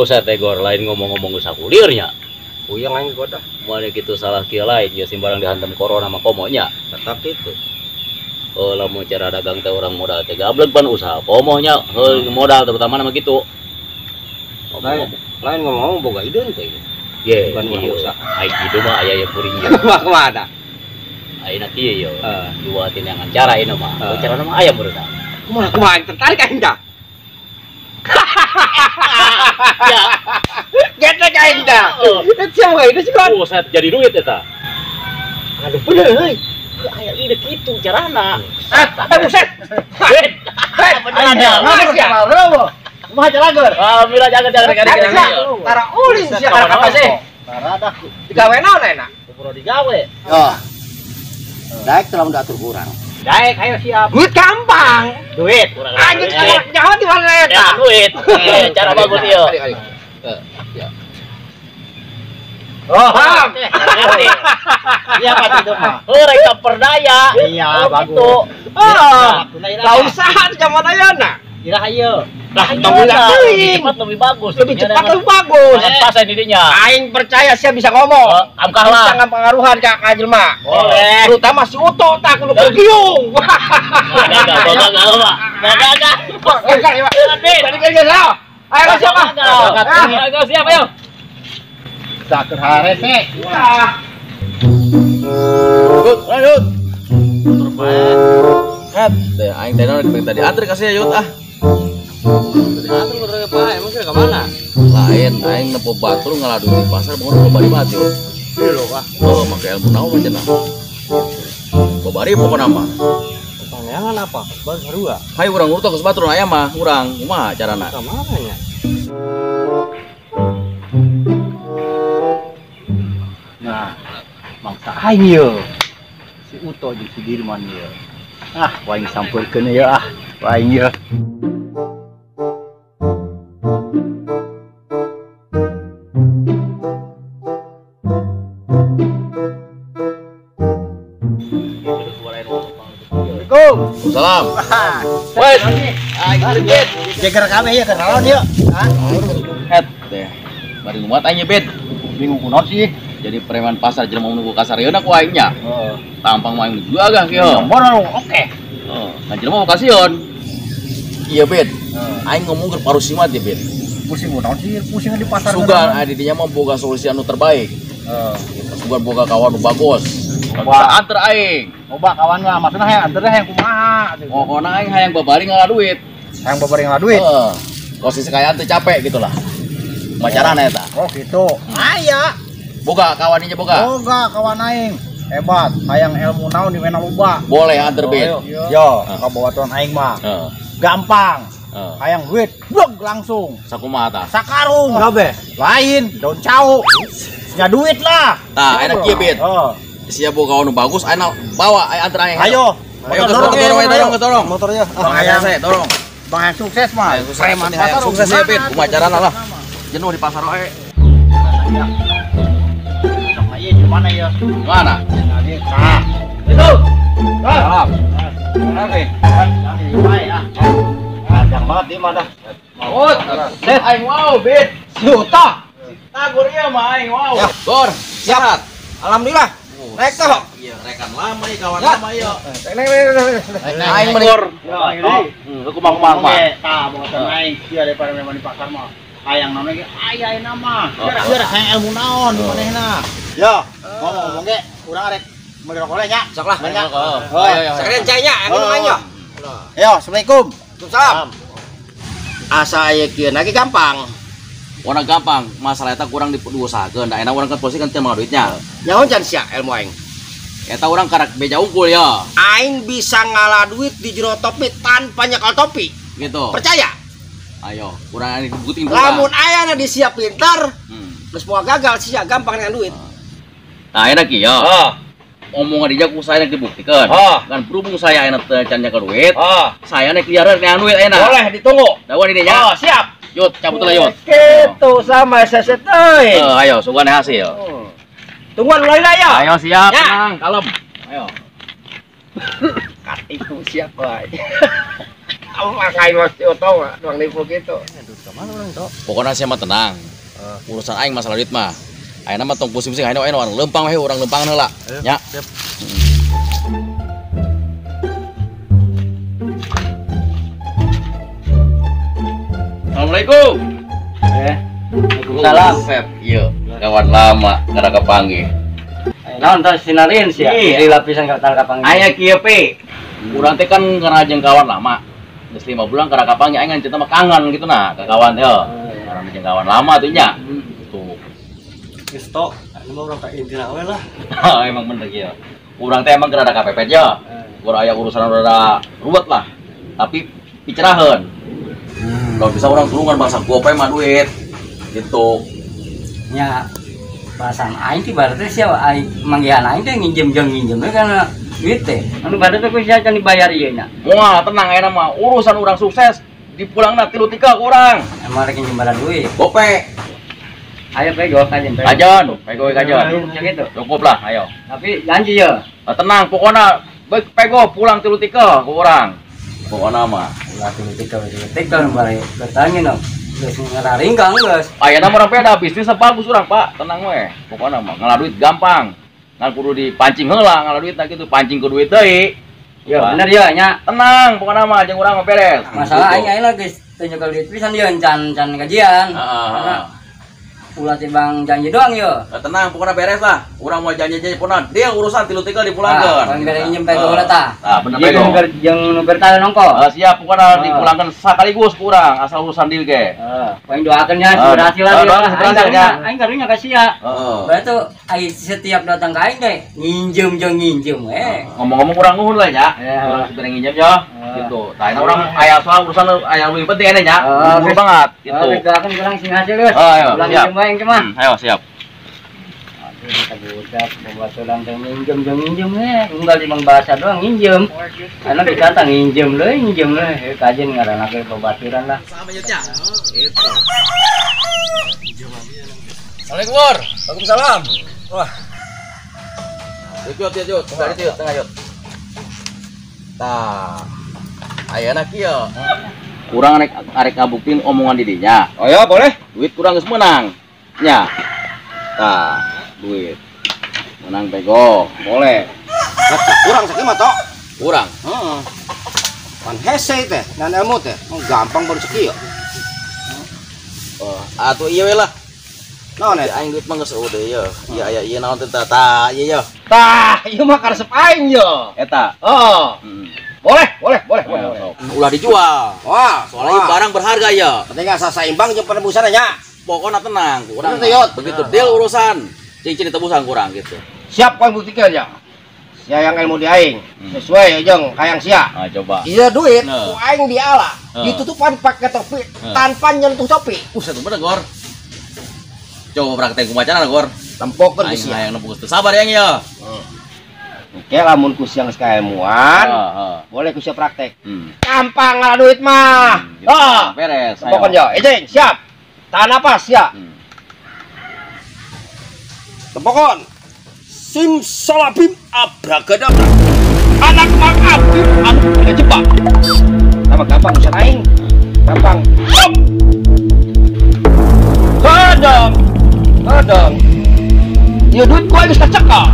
Usah teh gor lain ngomong-ngomong usah kulirnya. Puyeng aing kota. Moal kitu salah kieu lain ya simbarang dihantam corona mah komo nya. Tetap itu. Oh, lamun cara dagang teh orang modal teh gablek pan usaha komo nya, heuh modal terutama nama kitu. Lain ngomong-ngomong boga ideun teh. Ye, bukan iya. Usaha. Ai kitu mah aya ya kuring ye. Mah kumaha? Ayeuna kieu ye. Juatin yang cara ieu mah. Cara mah aya meureun. Kumaha kumaha tertarik aing tah. Ya. Getek aing tah. Eta siapa itu sih kon? Buset jadi duit eta. Aduh bener euy. Aya ide kitu carana. Buset. Beneran ya. Kumaha calager? Alhamdulillah jaga. Tara ulin sia kana sih. Tara dah. Digawe naon ayeuna? Kudu digawe. Oh. Daek tolong diatur kurang. Daek ayo siap. Duit gampang. Duit. Anjing nyaho di mana eta? Duit. Cara bagus ieu. Ya. Oh, paham. Iya Pak itu mah. Oh, rek perdaya. Iya, bagus. Oh, lah usaha di zaman ayeuna. Iraha ieu. Lah, lebih cepat lebih bagus. Lebih cepat lebih bagus. Pas dirinya. Aing percaya sia bisa ngomong. Amkah lah. Bisa ngapengaruhan ka jelema. Boleh. Terutama si Uto tah kudu giung. Gagal gagal Pak. Gagal. Gagal ya, Pak. Tadi kan gagal. Ayo siap, Pak. Ayo siap, ayo. Sakur harese. Wah. Yut, lanjut. Motor bae. Het, deh aing teh naon tadi anter ka sia yut ah. Tadi anter motor ke bae, emang sia ka mana? Lain aing nempo batur ngalah duit di pasar bangun loba di batu. Ieu lho, Pak. Oh, make ilmu naon cenah. Babari pokona mah. Pertanyaan apa? Baru sarua. Hayu urang urut geus batur aya mah, urang kumaha carana? Ka mana nya? Nah, mangsa aing ieu. Si Uto jeung si Dirman ieu. Ah, waing sampeurkeun ieu ah. Waing ieu. Assalamualaikum. Salam. Wes. Aing bet. Jeger kabeh ieu keur naon ieu? Hah? Het teh. Bari ngumat aing bet. Bingung kunaon sih? Jadi preman pasar jelema nunggu kasareuna ku aing nya. Heeh. Tampang mah aing gagah kieu. Nomor oke. Heeh, kan jelema mau kasihan. Iya bet. Aing ngomong keur parusimat ya bet. Pusing kunaon sih? Pusing di pasar. Sugan aya di dinya mah boga solusi anu terbaik. Heeh. Sugan boga kawan nu bagus. Bisa anter aing. Loba kawan mah maksudna hayang anter hayang kumaha. Pokona aing hayang babari ngalah duit. Hayang babari ngalah duit. Heeh. Posisi kayaan teu capek gitulah. Macarana eta. Oh gitu. Aya. Boga kawan ieu boga. Boga kawan aing. Hebat, hayang ilmu naon di mana loba. Boleh anter bet. Yo, ka bawatuan aing mah. Heeh. Gampang. Hayang duit, blog langsung. Sakumaha tah? Sakarung. Kabeh. Lain, daun cau. Nya duit lah. Tah, enak kieu bet. Heeh. Siap boga kawan nu bagus, aing bawa aing anter aing. Ayo. Ayo dorong, dorong, dorong. Motornya. Bang saya dorong. Bang yang sukses mah. Preman pasar sukses ya, Bet. Kumaha carana lah. Jenuh di pasar wae. Sok ieu di mana ya? Mana? Tadi tah. Itu. Salam. Oke. Bae ah. Panjang banget di mana? Maut. Set aing wow, Bet. Si Uto. Tagor ieu mah aing wow. Gor, siap. Alhamdulillah. Rek toh. Iya, rekan lama ieu kawan lama ieu. Nek. Aing mending. Kumaha kumaha mah. Tah, boga aing sia daripada memang di pasar mah. Hayang naon ge aya ayeuna mah. Sia rek hayang ilmu naon di manehna. Yo, ngomong-ngomong ge urang arek meuli rokok nya. Sok lah. Banyak. Sekalian cai nya, anu nya. Yo, Assalamualaikum. Waalaikumsalam. Asa aya kieu lagi gampang. Warna gampang, masalah eta kurang diusahakeun. Da enak urang kan posisi kan teu mah duitnya. Nyaho can sia ilmu aing. Eta urang karak beja unggul ya. Aing bisa ngalah duit di jero topi tanpa nyekal topi. Gitu. Percaya? Ayo, urang dibuktiin. Lamun ayana disiap pintar, geus moal gagal sia gampang dengan duit. Nah, enak ieu. Omongan dia ku saya dibuktikan. Kan berhubung saya enak teu can nyekel duit, saya nek liaran neangan duit enak. Boleh ditunggu. Dawan ini nya. Oh, siap. Yut, cabut lah yut. Gitu sama seset euy. Ayo, sugan hasil. Tungguan ulah ya. Ayo siap, tenang, kalem. Ayo. Katipu siap wae. Gampang aing mah si Oto mah doang nipu kitu. Pokoknya saya mah tenang. Urusan aing masalah duit mah. Ayeuna mah tong pusing-pusing ayeuna ayeuna urang lempang we urang lempang heula. Nya. Assalamualaikum. Waalaikumsalam. Sep, iya, kawan lama kada kapanggih. Naon tah sinarin sia? Di lapisan ka tal kapanggih. Aya kieu pe. Urang teh kan karena jeung kawan lama. Geus 5 bulan kada kapanggih aing ngan mah kangen gitu nah ka kawan teh. Karena jeung kawan lama tuh nya. Tuh. Geus tok, anu mah urang ka intina we lah. Emang bener kieu. Urang teh emang kada ada kepepet ya. Urang aya urusan rada ruwet lah. Tapi piceraheun. Kalau bisa orang tulungan bangsa gope mah duit gitu. Nya perasaan aing teh berarti sia aing manggihan aing teh nginjem jeung nginjem we kana duit teh. Anu berarti teh ku sia can dibayar ieu nya. Moal tenang ayeuna mah urusan urang sukses dipulangna 3 tiga ku urang. Emang rek nginjem bara duit. Gope. Ayo pego kajen. Kajen, pego kajen. Gitu. Cukup lah, ayo. Tapi janji ya. Nah, tenang pokoknya baik pego pulang 3 tiga ku urang. Pokoknya mah ulah 3 tiga 3 tiga bari bertanya no. Geus ngararingkang geus. Ayeuna mah urang beda bisnis bagus urang, Pak. Tenang we. Pokoknya mah ngalah duit gampang. Ngan kudu dipancing heula ngalah duit nah gitu, pancing ku duit deui. Ya bener ya nya. Tenang pokoknya mah jeung urang mah beres. Masalah aing aing geus teu nyekel duit pisan ieu can can gajian. Heeh. Ulah tibang janji doang yo. Nah, tenang pokoknya beres lah. Urang mau janji-janji pokoknya dia urusan 3 tiga dipulangkeun. Nah, bang nginjem pego heula tah. Tah bener pego. Jeung nu bertahan nongko. Siap pokoknya dipulangkeun sekaligus ku urang asal urusan deal ge. Heeh. Paling doakeun nya berhasil lah. Berhasil ya. Aing karunya ka sia. Heeh. Berarti aing setiap datang ka aing teh nginjem jeung nginjem we. Ngomong-ngomong urang nuhun lah nya. Urang sebenarnya nginjem ya. Gitu. Tah urang aya soal urusan aya leuwih penting nya nya. Buru banget gitu. Doakeun urang sing hasil geus. Ayo, siap. Ayo siap. Aduh, kita budak bawa tulang teh nginjem jeung nginjem we. Unggal di bahasa doang nginjem. Anu ditantang nginjem leuy, nginjem leuy. Kajen ngaranna ge babaturan lah. Sama nya. Gitu. Assalamualaikum, Lur. Waalaikumsalam. Wah. Yuk, yuk, yuk, tengah yuk, tengah yuk. Tah. Ayeuna kieu. Kurang arek ngabuktiin omongan didinya. Oh ya, boleh. Duit kurang geus meunang. Nya. Tah, duit. Menang bego, boleh. Kurang sakieu mah tok. Kurang. Heeh. Pan hese teh, nan ilmu teh. Gampang baru sakieu. Oh, atuh ieu we lah. Naon eta? Aing duit mah geus eueuh deui ye. Ieu aya ieu naon teh tah ieu ye. Tah, ieu mah karesep aing ye. Eta. Heeh. Boleh, boleh, boleh, boleh. Ulah dijual. Wah, soalnya barang berharga ya. Penting asa saimbang jeung penebusan nya. Pokoknya tenang, kurang. Begitu deal urusan, cincin ditebusan kurang gitu. Siap kau buktikan ya. Sia yang ilmu di aing, sesuai jeung hayang sia. Nah, coba. Iya duit, ku aing diala, ditutupan pakai topi tanpa nyentuh topi. Buset, bener Gor. Coba praktek kumacana Gor. Tempokeun ku sia. Aing nembus teu sabar yang ya. Oke, lamun ku sia geus kailmuan, boleh ku sia praktek. Gampang ngalah duit mah. Heeh, beres. Tempokeun yo. Ejeng, siap. Tahan napas ya. Tempokon. Simsalabim abracadabra. Anak mang abim anu jebak. Sama gampang bisa aing. Gampang. Hop. Kadang. Kadang. Ieu duit ku geus kacekal.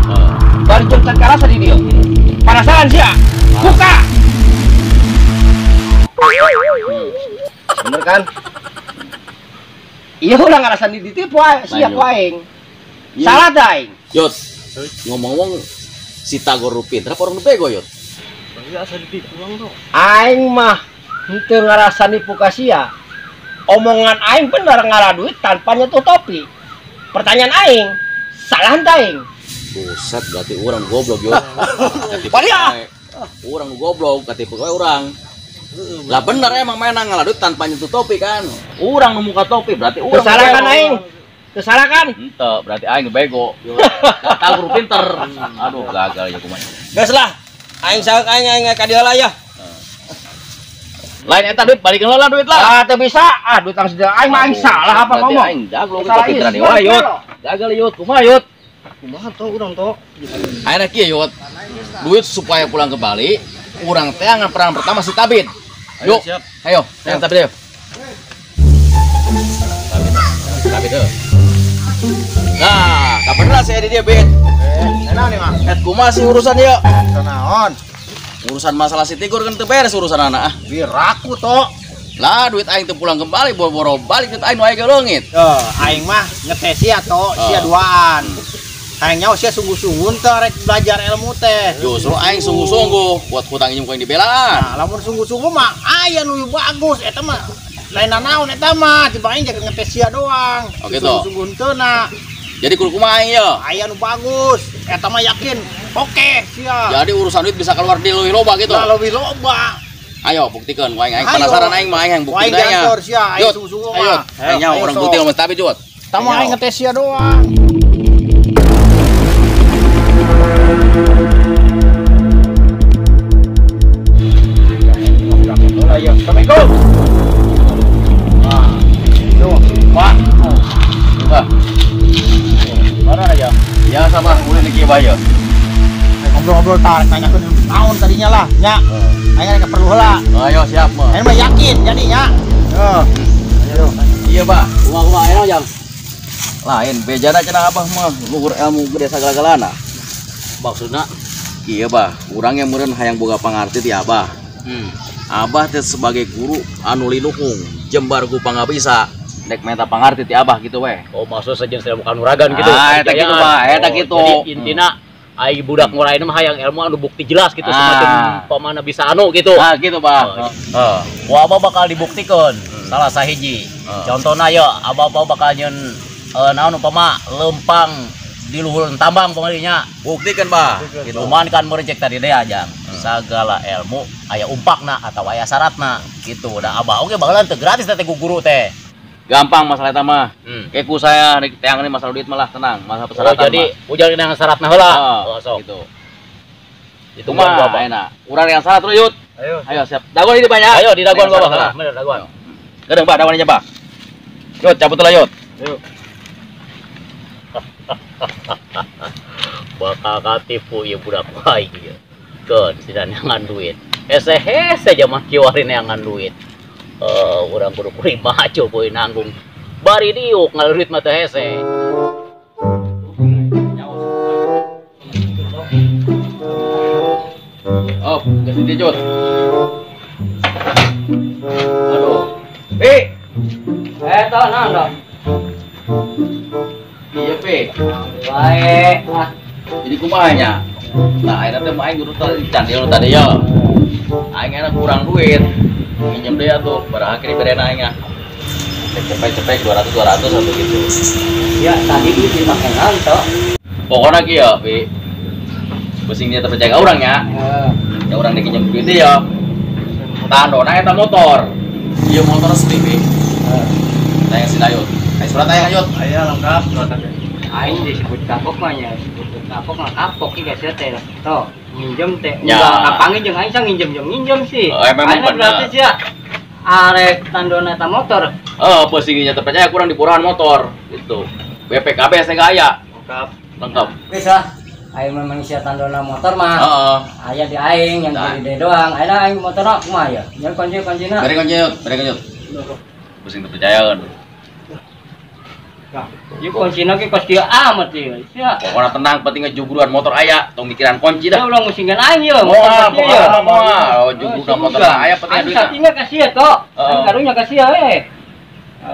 Bari jeung can karasa di dieu. Penasaran sia? Buka. Bener kan? Iya ulah ngarasan ditipu sia ku aing. Salah da aing. Yot. Ngomong-ngomong si Tagor pinter apa orang bego yot? Asa ditipu urang tuh. Aing mah henteu ngarasan nipu ka sia. Omongan aing bener ngalah duit tanpa nyentuh topi. Pertanyaan aing, salah henteu aing? Buset, berarti urang goblok yot. Padahal urang goblok katipu we urang. Lah bener emang mainan ngalah duit tanpa nyentuh topi kan. Urang nu muka topi berarti urang. Salah kan aing? Salah kan? Henteu, berarti aing bego. Tagor pinter. Aduh, gagal ya kumaha. Geus lah. Aing saeuk aing aing ka dieu lah ya. Lain eta duit balikeun lah duit lah. Ah, teu bisa. Ah, duit langsung aing mah aing salah apa ngomong. Aing jago pinteran deui wae yot. Gagal yot, kumaha yot? Kumaha to urang to? Ayeuna kieu yot. Duit supaya pulang ke Bali, urang teh ngan perang pertama si Tabit. Yuk. Ayo, yang tapi deh. Tapi tuh. Nah, kapan lah saya di dia, Bet? Enak nih, Mang. Et kumaha sih urusan ya? Naon? Urusan masalah si Tigor kan teu beres urusan anak ah. Biraku to. Lah duit aing teu pulang kembali boro-boro balik duit aing nu aya leungit. Aing mah ngetes sia to, sia duaan. Aing nyaho sia sungguh-sungguh teh rek belajar ilmu teh. Justru aing sungguh-sungguh buat hutang injem ku aing dibelaan. Nah, lamun sungguh-sungguh mah aya nu bagus eta mah lain naon eta mah, tiba aing jaga ngetes sia doang. Oh gitu. Sungguh-sungguh teu na. Jadi kudu kumaha aing ye? Aya nu bagus, eta mah yakin. Oke, sia. Jadi urusan duit bisa keluar di leuwih loba gitu. Nah, leuwih loba. Ayo buktikan, aing aing penasaran aing mah aing bukti teh nya. Aing sungguh-sungguh mah. Ayo, aing orang bukti mah tapi jut. Tama aing ngetes sia doang. Assalamualaikum. Wah. Wah. Mana aja? Ya sama ulin di kieu bae. Ngobrol-ngobrol tarik nanyakeun naon tadinya lah nya. Aing rek perlu heula. Ayo siap mah. Aing mah yakin jadi nya. Heeh. Ayo. Iya, Pak. Kumaha-kumaha aya jam? Lain bejana cenah abah mah luhur ilmu gede sagala-galana. Maksudna? Iya, Bah. Urang yang meureun hayang boga pangarti ti abah. Abah teh sebagai guru anu linuhung jembar ku pangabisa. Dek minta pangarti ti abah gitu weh. Oh, maksud sejen ilmu kanuragan gitu. Ah, eta kitu, Pak. Eta kitu. Jadi intina ai budak ngurain mah hayang ilmu anu bukti jelas gitu semacam pamana bisa anu gitu. Ah, gitu, Pak. Heeh. Ku abah bakal dibuktikan salah sahiji. Contohna ye abah bakal nyeun naon umpama lempang di luhur tambang pamalinya. Buktikan, Pak. Gitu. Cuman kan merecek tadi deh aja. Segala ilmu aya umpakna atau aya syaratna gitu. Da abah oge bakalan teu gratis teh ku guru teh. Gampang masalah eta mah. Keku saya teang ini masalah duit malah tenang, masalah persyaratan. Oh, jadi ujar dengan syaratna heula. Oh, sok. Gitu. Itu mah enak. Urang yang syarat yut. Ayo. Ayo siap. Daguan ini banyak. Ayo di daguan gua heula. Bener daguan. Gedeng Pak, daguan aja, Pak. Yut, cabut lah yut. Ayo. Bakal katipu ieu budak wae ieu. Keun sidan ngan duit. Hese-hese jaman kieu neangan duit. Urang kudu kuring baco poe nanggung. Bari diuk ngalurit mah teu hese. Oh, geus dijut. Aduh. Pi. Eta naon dong? Iya, Pi. Wae. Jadi kumaha nya? Nah, ayeuna teh mah aing kudu candil tadi ya. Aing enak kurang duit. Minjem deh atuh, barang akhirnya berena aing ah. Cepek-cepek 200 200 atau gitu. Ya, tadi duit dipakai naon toh? Pokoknya kieu, Pi. Pusing dia terpercaya urang nya. Ya urang dikinjem duit ya. Tandona eta motor. Ieu motor resmi, Pi. Tanya si Dayut. Ayo surat aya Yut. Aya lengkap surat teh. Aing disebut kapok mah nya, disebut kapok mah kapok ieu geus teh. Toh, nginjem teh. Ya. Enggak kapangi jeung aing sang nginjem sih. Oh, emang aing berarti sia arek tandona eta motor. Oh, posisinya terpercaya kurang di purahan motor gitu. BPKB saya enggak aya. Lengkap. Lengkap. Wis lah. Aing memang sia tandona motor mah. Heeh. Aya di aing yang Nah. gede doang. Ayeuna aing motorna kumaha ya? Nyen kunci-kuncina. Beri kunci, Yut. Beri kunci. Pusing terpercaya kan. Ieu kuncina ge kos kieu amat ieu. Sia. Pokoknya tenang, penting ngejugruan motor aya, tong mikiran kunci dah. Sia ulah musingan aing ieu. Moal, motor kieu. moal, moal. Oh, jugruna motor aya penting Aing duit. satinga ka sia toh. Aing karunya ka sia we.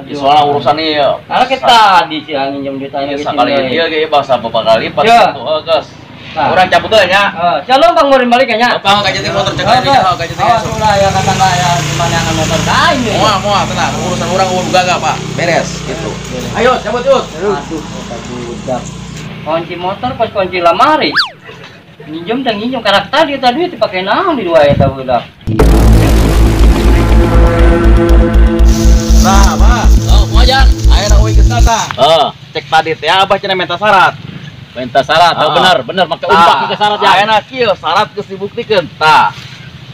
Ya, soalnya urusan ieu. Karena kita tadi sih nginjem duit aing Iya, sakali ieu ge bahasa bapak kali lipat Ya. gitu. Heuh, geus. Nah. Urang cabut heula nya. Heeh, sia lempang murin balik nya. Lempang ka jadi motor cek aja, ka jadi. Awas ulah ya kata enggak ya gimana yang motor ka aing. Moal, moal, tenang. Urusan urang eueuh gagal, Pak. Beres gitu. Ayo, cabut yuk. Aduh, eta budak. Kunci motor pas kunci lemari. Nginjem dan nginjem karakter dia tadi dipakai naon di dua eta budak. Nah, Pak. Oh, mojan. Ayeuna euy geus tah. Heeh. Cek tadi teh abah cenah minta syarat. Minta syarat, oh, bener, bener make umpak ke syarat ya. Ayeuna kieu syarat geus dibuktikeun. Tah.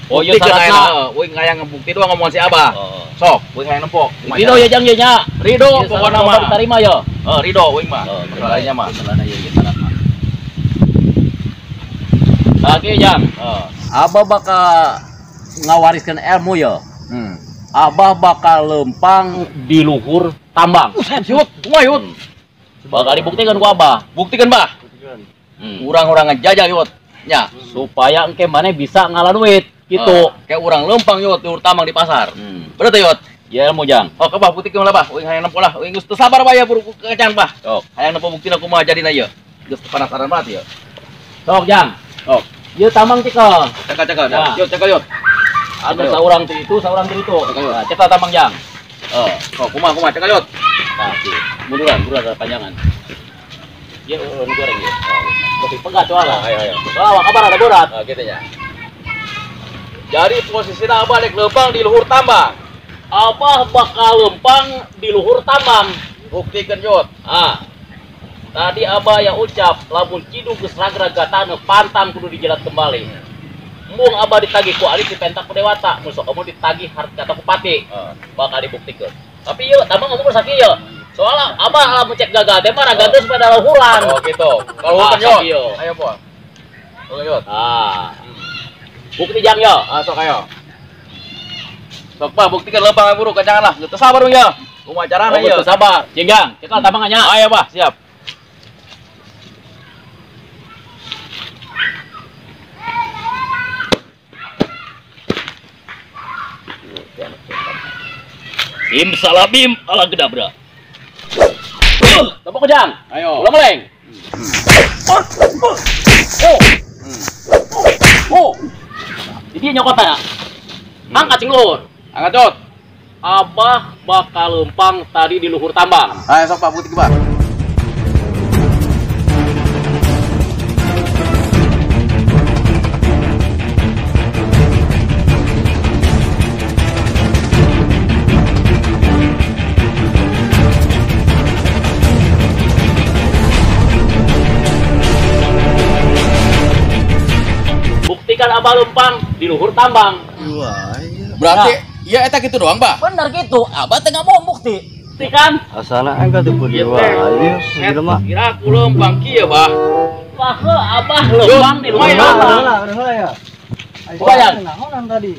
Oh, iya Buktikeun syaratna. ayeuna, euy hayang ngebukti doang ngomongan si abah. Oh. Sok, euy hayang nempok. Ridho ya jang ya nya. Ridho Iya, pokona syarat mah. diterima ya. Heeh, ridho euy mah. Oh, Masalahnya mah. Masalahna ieu ieu syarat mah. Oke, Jang. Heeh. Abah bakal ngawariskeun ilmu ya. Abah bakal lempang di luhur tambang. Yut, kumaha yut? Bakal dibuktikan ku Abah. Buktikan, Bah. Urang-urang ngejajal yut. Nya, supaya engke maneh bisa ngalah duit gitu. Kayak urang lempang yut di luhur tambang di pasar. Bener teh yut? Ya ilmu jang. Oh, ke Bah buktikan lah, Bah. Uing hayang nempo lah. Uing geus teu sabar bah ya buru kecan, Bah. Sok. Hayang nempo buktina kumaha jadina ieu. Geus penasaran banget ieu. Sok jang. Sok. Ieu tambang cekel. Cekel-cekel. Yut, cekel yut. Anu saurang ti itu, saurang ti itu. Nah, cekel tambang jang. Oh, kumaha kumaha cekel yut. Nah, munduran, munduran panjangan. Ieu nu goreng ieu. Kopi pegat soalnya. Ayo ayo. Wah, kabar ada borat. Nah, gitu ya. Jadi posisinya Abah rek lempang di luhur tambang. Abah bakal lempang di luhur tambang. Buktikan yut. Ah. Tadi Abah yang ucap lamun ciduk geus ragrag taneuh pantang kudu dijelat kembali. Mung Abah ditagih ku Ali dipentak ku Dewata, mun sok kamu ditagih harta ku Pati. Bakal dibuktikan. Tapi ieu tambang ngomong sakieu ieu. Soalnya Abah lamun cek gagal teh mah raga geus pada luhuran. Oh gitu. Kalau Ah, yut. sakieu. Ayo po. Oke yut. Ah. Bukti jang yo. Ah sok ayo. Sok Bah buktikan lempang buru kecangan lah. Teu sabar ya. Kumaha carana Oh, ieu? teu sabar. Jeung jang, cekel tambangannya. Ayo Bah, siap. Bim salabim ala gedabra. Tepuk kejang. Ayo. Ulah meleng. Oh. Oh. Jadi nyokotna. Angkat cing luhur. Angkat yut. Abah bakal lempang tadi di luhur tambang. Ayo sok Pak bukti Bah. Buktikan Abah lempang di luhur tambang. Berarti iya eta gitu doang, Bah. Bener gitu. Abah teh nggak mau bukti. Buktikan. Asana aing katipu dewa. Ayo, segala mah. Kira aku lempang kieu, Bah. Wah, Abah lempang di luhur tambang. Udah ya. Bayang. Naonan tadi.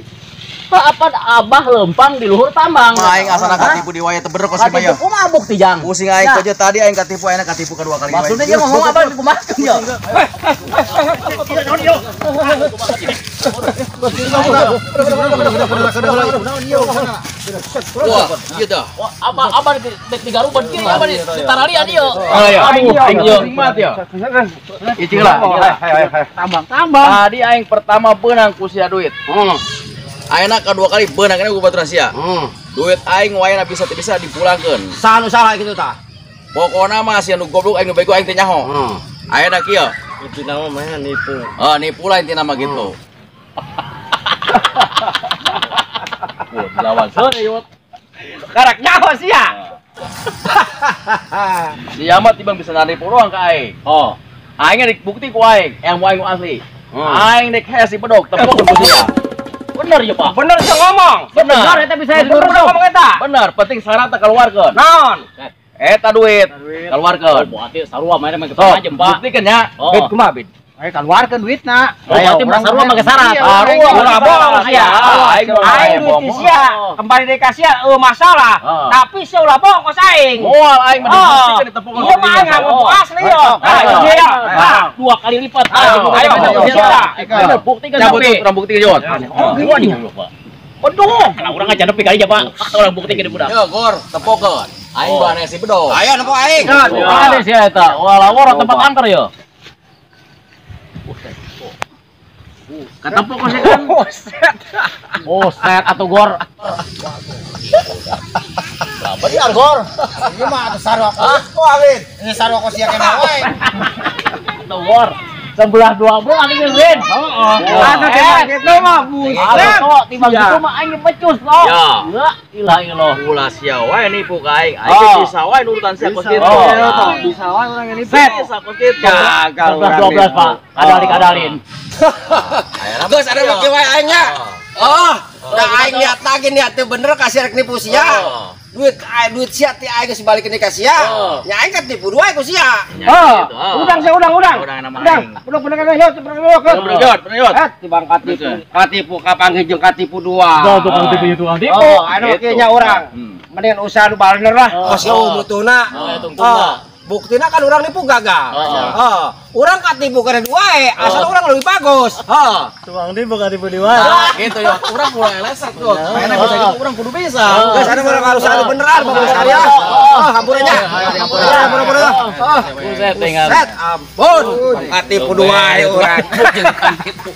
Pak apa Abah lempang di luhur tambang. Mah aing asana katipu di wae teu bener kos si Katipu kumaha bukti jang? Pusing aing aja tadi aing katipu aing katipu kedua kali. Maksudnya dia ngomong apa dikumahakeun ya? Wah, ieu dah. Abah abah di garuban kieu abah di taralian ieu. Ayo, Aduh, aing ieu mat ya. Icing lah. Tambang tambang. Tadi aing pertama beunang ku sia duit. Ayeuna kedua kali beunang keneh ku baturan sia. Duit aing wayana bisa teu bisa dipulangkeun. Saha nu salah kitu tah? Pokona mah sia nu goblok aing nu bego aing teh nyaho. Ayeuna kieu. Intina mah mah nipu. Oh, nipu lah intina mah gitu. Wah, lawan sore yut. Karak nyaho sia. Sia mah tibang bisa nipu doang ka aing. Oh. Aing rek bukti ku aing, yang mau aing nu asli. Aing rek hese bedog tepuk ku sia. Bener ya, Pak. Bener sia ngomong. Bener. Bener eta bisa Bener sia ngomong eta. Bener, penting syaratna keluarkeun. Naon? Eta duit keluarkeun. Oh, berarti sarua mah make Sok, aja, Pak. buktikeun nya. Oh. Bid kumaha bid? Ayo keluarkeun duitna. Oh, berarti mah sarua make syarat. Sarua, Ulah bohong sia. Aing Aing duit sia kembali deui ka sia eueuh masalah. Tapi sia ulah bohong kos aing. Moal aing mah dibuktikan ditepuk. Ieu mah aing ngaku asli yo. Nah, ieu ya. Nah, dua kali lipat. Ayo, ayo, Bener, buktikan Cabut tapi. urang bukti yut. Oh, gua nih Pak. Waduh, kenapa urang aja nepi kali aja, Pak. Orang bukti gede budak. Yo, gor, tepokeun. Aing bahan si bedog. Ayo nempo aing. Ada sih eta. Walah, woro tempat angker ya. Ketepuk kok sih kan. Oh, set atau gor. Bener gor. Ieu mah atuh sarua kok awin. Ini sarua kok sia kena wae. Atau gor. 11 12 anjing Win. Heeh. Atuh teh kitu mah buset. Aduh, timbang gitu mah aing becus loh. Ya. La ilaha illallah. Ulah sia wae nipu ka aing. Aing bisa wae nurutan sia kos kitu. Oh. Bisa wae urang ini. Set. Bisa kos kitu. Gagal 11 12, Pak. Kadalin-kadalin. Geus ada make wae aing nya. Oh, da aing niat lagi niat teu bener kasih rek nipu sia. Duit duit sia ti aing geus dibalikeun ka sia. Oh. Nya aing katipu dua ku sia. Oh, udang saya udang udang. Udang nama Udang. aing. Udang bener kan yot, bener yot. Bener bener yot. Eh, tibang katipu, katipu kapanggih jeung katipu dua. Tuh tukang tipu itu tukang tipu. Oh, anu Gitu. kieu nya urang. Mendingan usaha nu bener lah. Oh, sia mutuna. Oh, tungtungna. Buktina kan urang nipu gagal. Oh. Oh, urang katipu kana dua e, asal urang lebih bagus. Oh. Tukang tipu katipu di wae. Nah, gitu ya. Urang kurang eleset tuh. Mainnya bisa gitu urang kudu bisa. Geus anu urang harus anu beneran bagus sekali ya. Oh, hampuranya. Hampura, hampura, hampura. Oh, Buset tinggal. set, ampun. Katipu dua e urang. Jeung katipu.